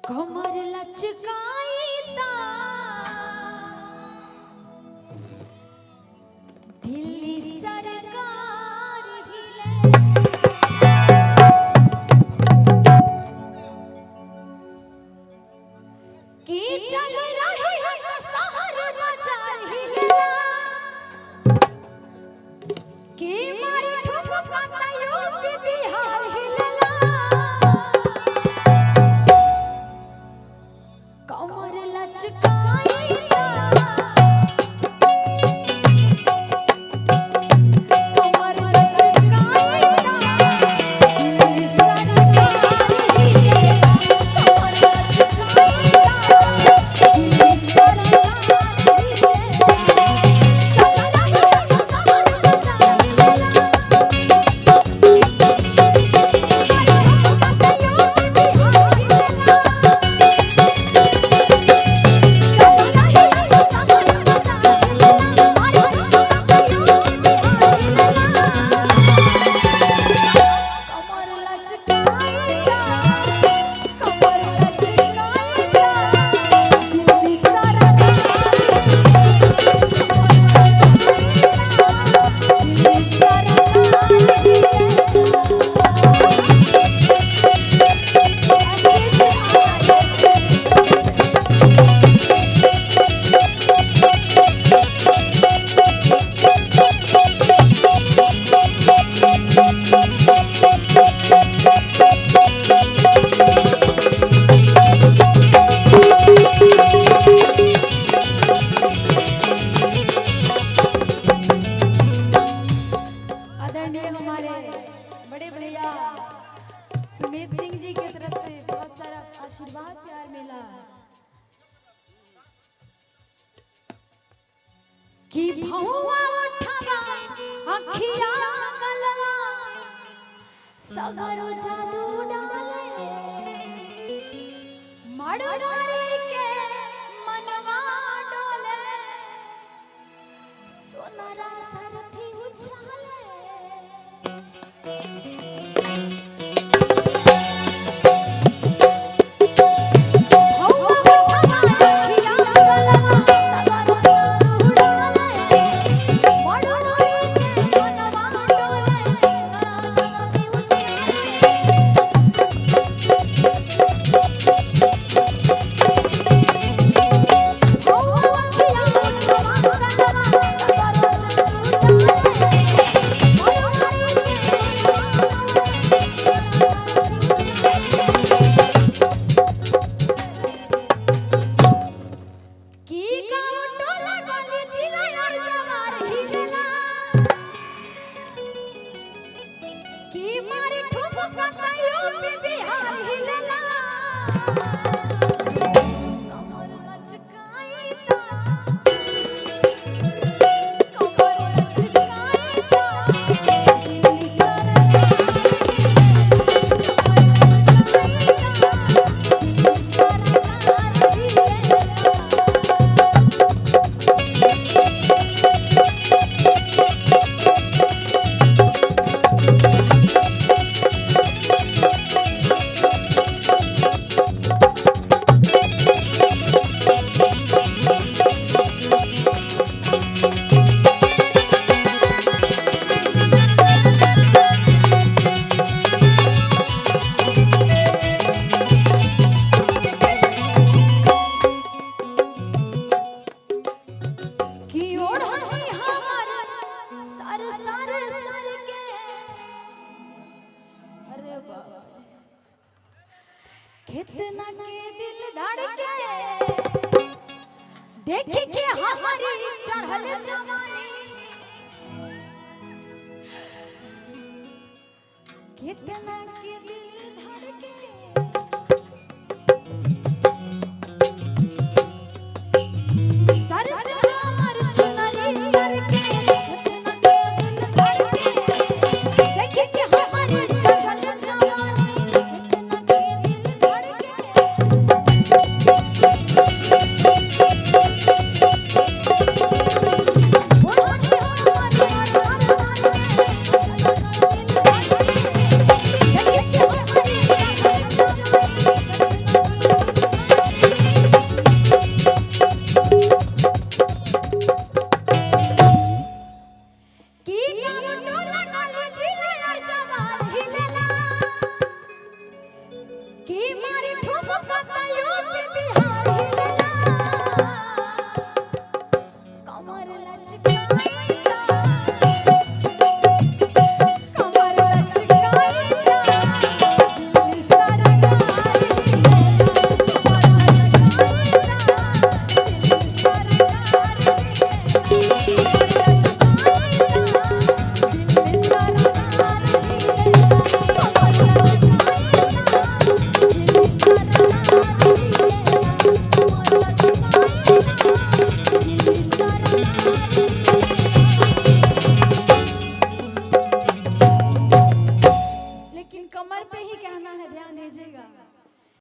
कमर लचकाईता दिल्ली सरकार हिले की चल रही है तो शहर बाजार हिलेला की मारे ठुमका त यूपी बिहार हिलेला कमर लचकाईता कमर लचकाईता दिल्ली सरकार हिलेला कमर लचकाईता दिल्ली सरकार हिलेला चल रही है तो शहर बाजार हिलेला आदरणीय हमारे बड़े भैया सुमित सिंह जी के तरफ से बहुत सारा आशीर्वाद प्यार मिला कि भौआ उठवा अखिया गलवा सगरो जादू डाले मड़वारी के मनवा डोले सोनारा सरफी उछाले। की गाँव टोला गली जिला और जवार हिलेला की मारे ठुमका त यूपी बिहार हिलेला कमर लचकाईता कमर लचकाईता दिल्ली सरकार हिलेला दिल्ली सरकार हिलेला। की ओढ़नी हमर सर सर सर के अरे बाप रे कितना के दिल धड़के देख के हमारी चढ़ल जवानी कितना के दिल धड़के सर से हमर चुनरी सर के कितना के दिल धड़के देख के हमारी चढ़ल जवानी कितना के दिल धड़के। ओढ़नी हमर सर सर के की मारी ठुमका त यूपी बिहार हिले।